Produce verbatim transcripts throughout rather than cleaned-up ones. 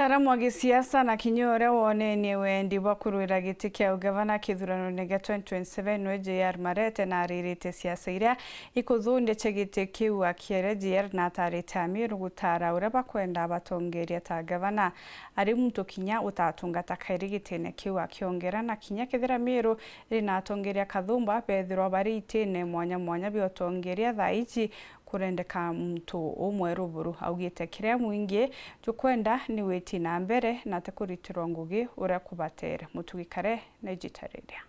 Mutaaramu wa gisiasa na kinya uria wonenie wendi bwa kurwira giti kia ugavana kithuranone gia twenty twenty-seven nwe J R Marete naririte siasa iria ikuthundia cia giti kiu akiaria J R natarite Amiru gutara uria bakwenda batongeria ta gavana. Ari muntu kinya utatungata kairi gitine kiu akiongera na kinya kethira Miru iri na atongeria kathumba bethirwa bari itine mwanya mwanya bia utongeria thaa iji kurendeka muntu umwe ruburu. Augite kiria mwingi jukwenda ni witi na mbere na ti kuritirwa ngugi uria kubatere. Mutugi Kare na ijitariria.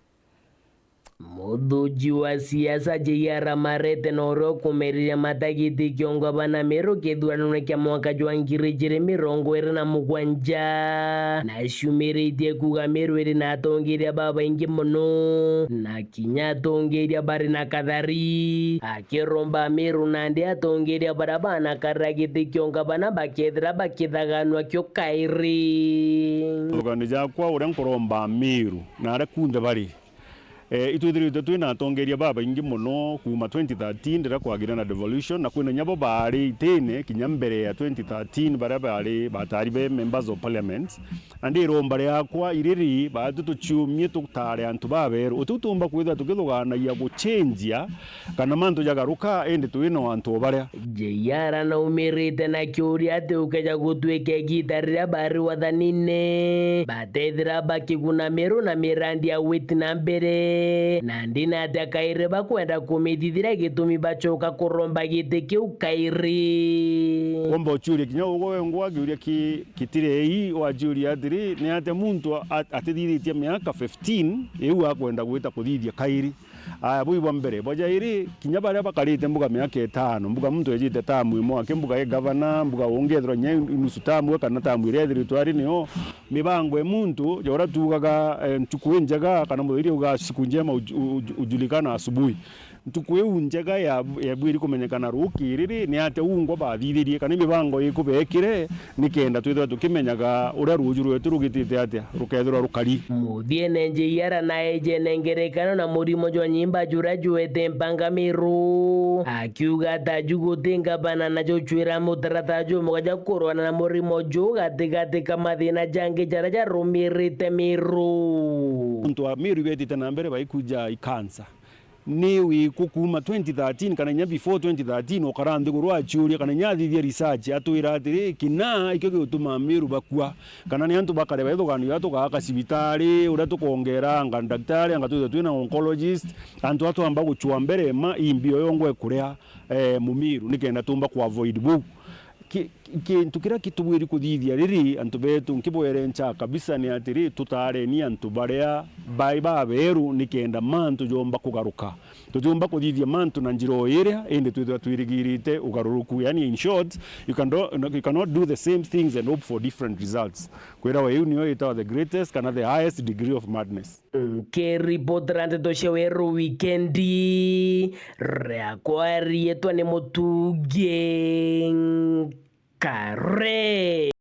Muthuji wa siasa J R Marete na uria ukumeriria mata giti kia ugavana Miru kithuranone kia mwaka jwa ngiri ijiri mirongo iri na mugwanja, naciumiritie kuuga Miru iri na atongeria babaingi mono, na kinya atongeria bari na kathari. Akiromba Miru nandi atongeria baria banakarira giti kia ugavana bakethira bakithaganua kio kairi. Thugani jakwa uria nkuromba Miru na aria kunthe bari, eh, itwithiritwe twina atongeria babaingi mono kuuma twenty thirteen riria kwagire na devolution, na kwina nyabo baari itine kinya mbere ya twenty thirteen baria baari batari be members of parliament. Na ndiromba riakwa iriri, baatu tuciumie tutare antu baberu. Utiu tuumba kwithirwa tukithuganagia gucenjia kana mantu jagaruka, indi twina o antu o baria. J R naumirite na kiuria ati ukeja gutwika igita riria bari wathanine, batethira bakiguna Miru na mirandi ya witi na mbere, na ndina atia kairi bakwenda kumithithira gitumi bacoka kuromba giti kiu kairi. Womba uciuria kinya ugwe wengwa kiuria ki-, kitirei, waciuria atiri, ni atia muntu a-, atithithitie miaka fifteen iu akwenda gwita kuthithia kairi? Aya, bui bwa mbere. Bwa jairi, kinya baria bakarite mbuga miaka itano, mbuga muntu ejite tamu imwe aki mbuga i gavana, mbuga ungi ethirwa kinya i nusu tamu kana tamu iria ethiritwe ari nio, mibango e muntu, ja uria tuugaga, eh, ntuku injega, kana Muthairi auga siku njema uju-, uju-, ujulikana asubuhi. Ntuku iu njega ya, yabwiri kumenyekana rukiri ri, ni atia ungwa bathithirie, kana i mibango iku beekire, nikenda twithirwa tukimenyaga uria ruuju rwetu rugitite atia, rukethirwa rukari. Muthiene J R na ejene ngerekano na murimo jwa nyimba juria jwete mpanga Miru, akiuga ata ju guti ngavana najo cwira mutaratara jumwe ja kurwana na murimo ju gatigati ka mathina jangi jaria jarumirite Miru. Antu a Miru ibetite na mbere baikuja ikansa. Ni wiku kuuma twenty thirteen kana inya before twenty thirteen, ukara nthiguru aciuria kana inya athithia research, atwira atiri, kina ikio gigutuma Miru bakua, kana ni antu bakare baithuganio, uria tugaaka cibitari, uria tukoongera anga ndaktari, anga twithwe twina oncologist, antu atwamba gucua mbere ma imbio yongwa ikuria, eh, Mumiru, nikenda tumba ku avoid buu. Ki-, kintu kiria kitubwiri kuthithia riri, antu betu, nkibwerenca kabisa ni atiri, tutareni antu baria bai baberu nikenda mantu jomba kugaruka. Tutiumba kuthithia mantu na njira o iria, indi twithirwa twirigirite ugaruruku. Yani, in short, you can do, you cannot do the same things and hope for different results. Kwirawa iu niyo itawa the greatest kana the highest degree of madness. Nkiripotera nteto cia weru wikendi, riakwa riitwa ni Mutugi Kare.